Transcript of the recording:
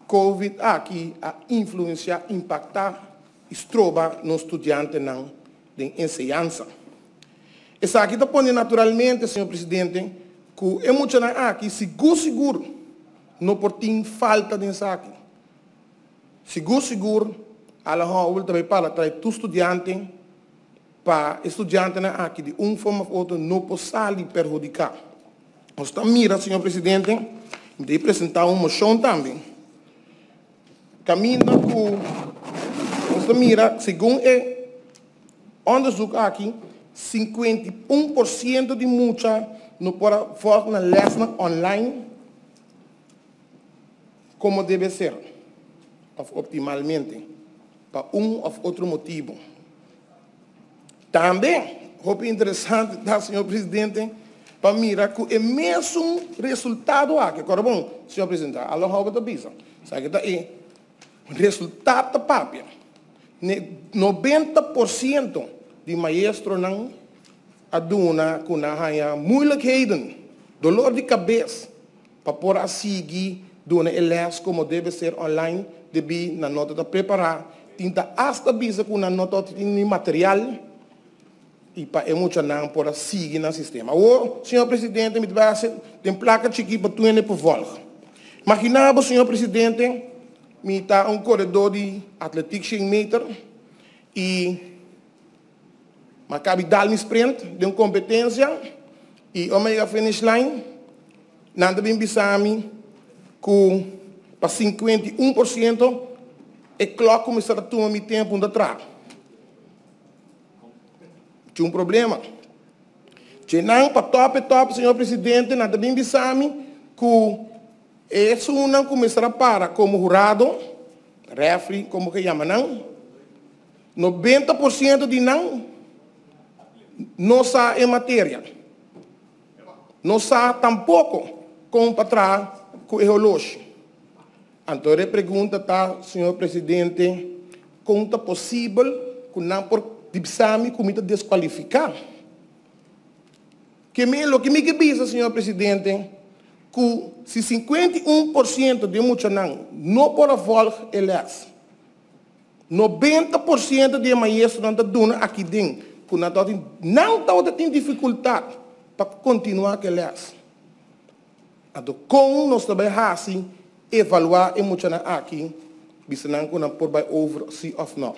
Covid aki a influensiá, impaktá i stroba nos studiantenan den enseñansa. Esaki ta pone naturalmente, señor presidente, ku e muchanan aki sigur sigur no por tin falta den esaki. Sigur sigur Alan Howell ta bai para trae tur studiante pa e studiantenan aki di un forma of otro no por sali perhudiká. Nos ta mira, señor presidente, mi ta e presentá un moshon tambe, kaminda ku nos ta mira segun e onderzoek aki, 51% di mucha no por a vòlg nan lèsnan online komo debe ser òf optimalmente pa un òf otro motibu. Tambe hopi interesante ta, señor presidente, pa mira ku e mesun resultado aki, kòrda bon, señor presidente, alo hou bo ta bisa, esaki ta e resultado ta papia, 90% di maestronan a duna ku nan haña moeilijkheden, dolor di kabes, pa por a sigui duna e lès komo debe ser online debí nan no ta ta prepará, tin ta asta bisa ku nan no ta tin ni material i pa e muchanan por a sigui nan sistema. Awor, señor presidente, mi ta bai hasi den plaka chikí pa tur hende por vòlg. Imaginá bo, señor presidente, mi ta un koredó di atletik shen meter i Mi a kabi dal mi sprint den un kompetensia i ora mi a yega finish line nan ta bin bisa mi ku pa 51% e klòk kuminsá ta tuma mi tempu un ta traha. Tin un problema. Dje nan pa tòp e tòp, señor presidente, nan ta bin bisa mi ku esunnan kuminsá ta para komo hurado, refri komo ke yama nan, 90% di nan no sa e materia. No sa tampoko kon pa traha ku e holoshi. Anto e pregunta ta, señor presidente, kon ta posibel ku nan por bisa mi ku mi ta deskualifiká? Ke mi, loke mi ke bisa, señor presidente, ku si 51% di e muchanan no por a vòlg e lès, 90% di e maestronan ta duna aki den ku nan tabatin nan tabata tin difikultat pa kontinuá ku e lès. Anto kon nos ta bai hasi evaluá e muchanan aki bisa nan ku nan por bai over si òf nò?